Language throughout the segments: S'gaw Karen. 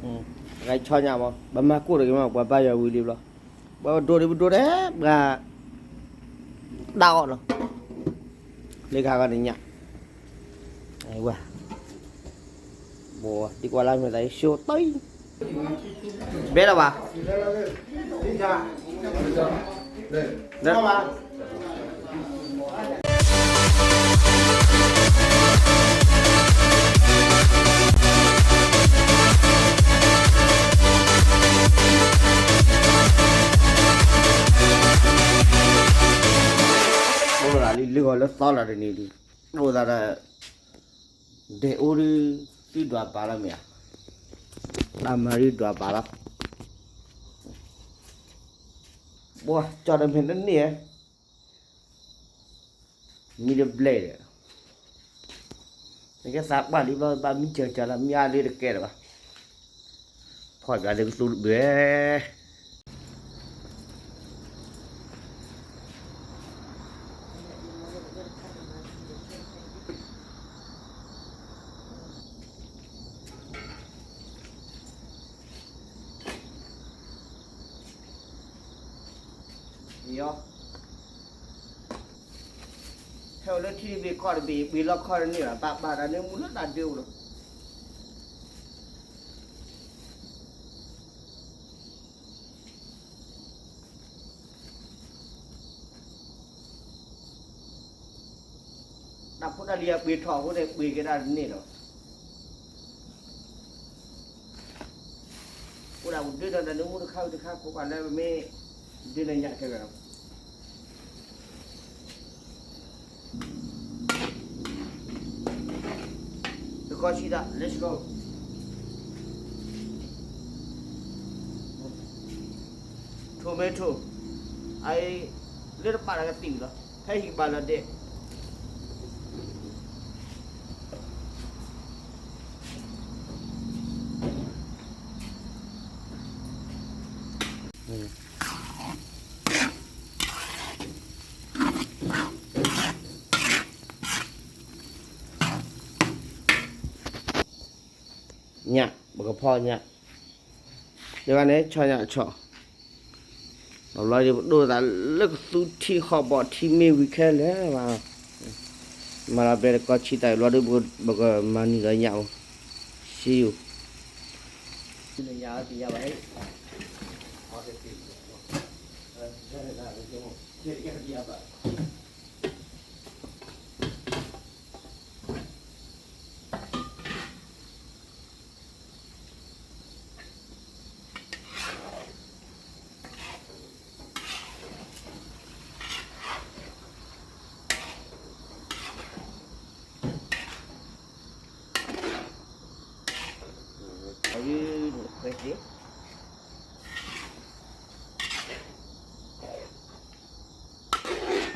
ဂဲၤဆီညၣ်မး ဘၣ်မၤကိၣ်တဂ့ၤမး ပှၤဘါယွၤဝံၤလံဘျီ, ပှၤပဒိးဒံးပဒိးဒဲး ပှၤ တၢ်အီၣ်လီၤ, လၢခါဂီၤန့ၣ်ညၣ်, ဝဲ, ဘိး သံကွၢ်လၢမ့ၢ်သးအံၤ ဆိတၢ်အံၤ, ဘဲလီၤဘၣ် အိၣ်လၢလံ လၢဂီၤလၢသီလီၤတနံၤဒံး, အိၣ်သးဒီး ဒဲးအိၣ်ဒုး သုဒွးပာ်လီၤမ့ၢ်ဧါ, တၢ်မၤရံဒွးပာ်လီၤ, ဘိး ကၠီတမ့ၢ်တန့ၢ်ဧါ, မံတဘျဲၣ်ဒီး နကသးပှၢ်လံဘျီ ဘၣ်မံစၢၤစၢၤလီၤ မံအါလၢတကဲလၢၤဘၣ်, ဖီၣ်ဘၣ်လၢကသူတဘ့ၣ် ယီၤ, ဟဲအိၣ်လၢထံတဘ့ၣ်ကီၢ်တဘ့ၣ် ပှ့ၤလီၢ်ခီတန့ၢ်ဘၣ် ဘၣ်ဘၣ်တၢ်န့ၣ်မူလၢတၢ်ဒုးအိၣ်လီၤ, တၢ်ဖိတၢ်လံၤအပှ့ၤထီၣ်အဃိန့ၣ် ပှ့ၤက့ၤဒၣ်တန့ၢ်ဒီး အိၣ်ဒၣ်ပဒုးဒီးတၢ်န့ၣ်မူတခါဝံၤတခါ ခိးကွၢ်လၢပမ့ၢ်ဒုးန့ၣ်ညၣ်ခဲလၢာ်လီၤ. တကီၢ်ဆံးတၢ် let's go. Tomato အံၤ လၢတပာ်တၢ်ကသံၣ်လီၤ ဖဲဟံၣ်ကဘၣ်လီၤဒဲး ညၣ် ပကဖီညၣ် ဒ်ဝဲန့ၣ် ဆီညၣ်ဆီ, ဒီးဘျီဒ်ပဒိၣ်သးလၢကသူထံဃီဘီထံမ့ၢ်ဝံၤခဲလၢာ်ဘၣ်, မၤလီၤဘဲတကီၢ်ဆံးတၢ်အံၤ ဘျီဒ်ပကမၤနံၤဒီးညၣ်အိၣ်, ဆံးအိၣ် တၢ်ကဘီတကး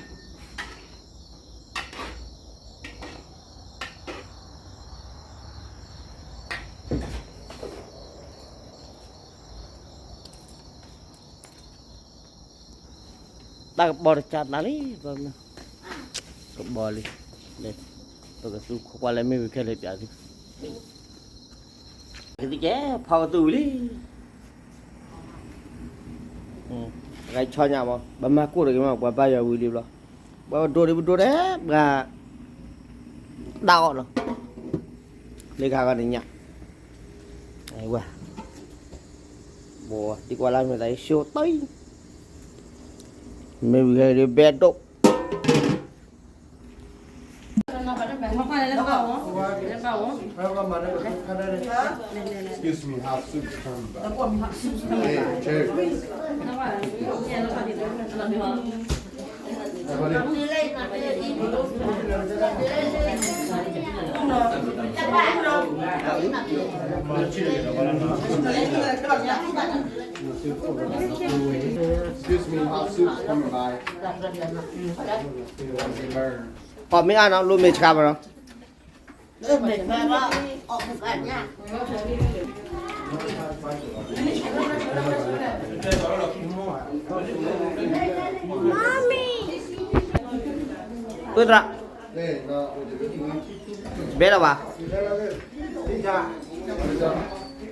သးလံ, ကဘီလံ, ပကသူခိးကွၢ်လၢမ့ၢ်ဝံၤခဲလၢာ်ပျးသု, ကသံၣ်ကဲ ဖီကသူဝံၤလံ, ဂဲၤဆီညၣ်မး ဘၣ်မၤကိၣ်တဂ့ၤမး ပှၤဘါယွၤဝံၤလံဘျီ, ပှၤပဒိးဒံးပဒိးဒဲး ပှၤ တၢ်အီၣ်လီၤ, လၢခါဂီၤန့ၣ်ညၣ် ဝဲ, ဘိး သံကွၢ်လၢမ့ၢ်သးအံၤ ဆိတၢ်အံၤ, မ့ၢ်ဝံၤဟဲဒ်ဘဲဒိၣ်, Excuse me, hot soup coming by. Hey, cheers. Excuse me, hot soup coming by. အီၣ်မ့ၢ်အါနီၤ လိၣ်မ့ၢ်ဆှးဘၣ်နီၤ. Mommy. ပသရၣ်, ဘဲလီၤဘၣ်.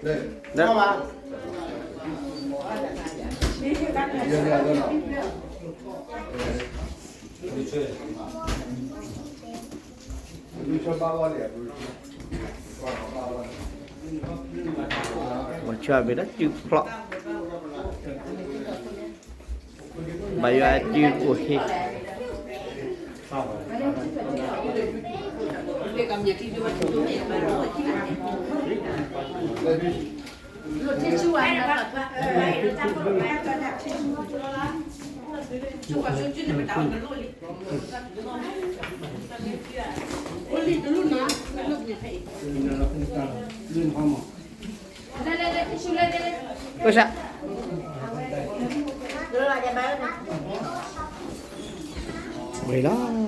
လၢ ပှၤဆှၢဘၣ်ဒီးစုဖျီၣ်, ဘၣ်ယွၤစုကိၣ်ဟ့ၣ် ကစၢ်, ဝံၤလီၤ.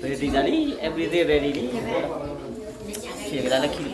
Ready လံ, everything ready လံ, ဆ့ကဒါလၢခံတပျီ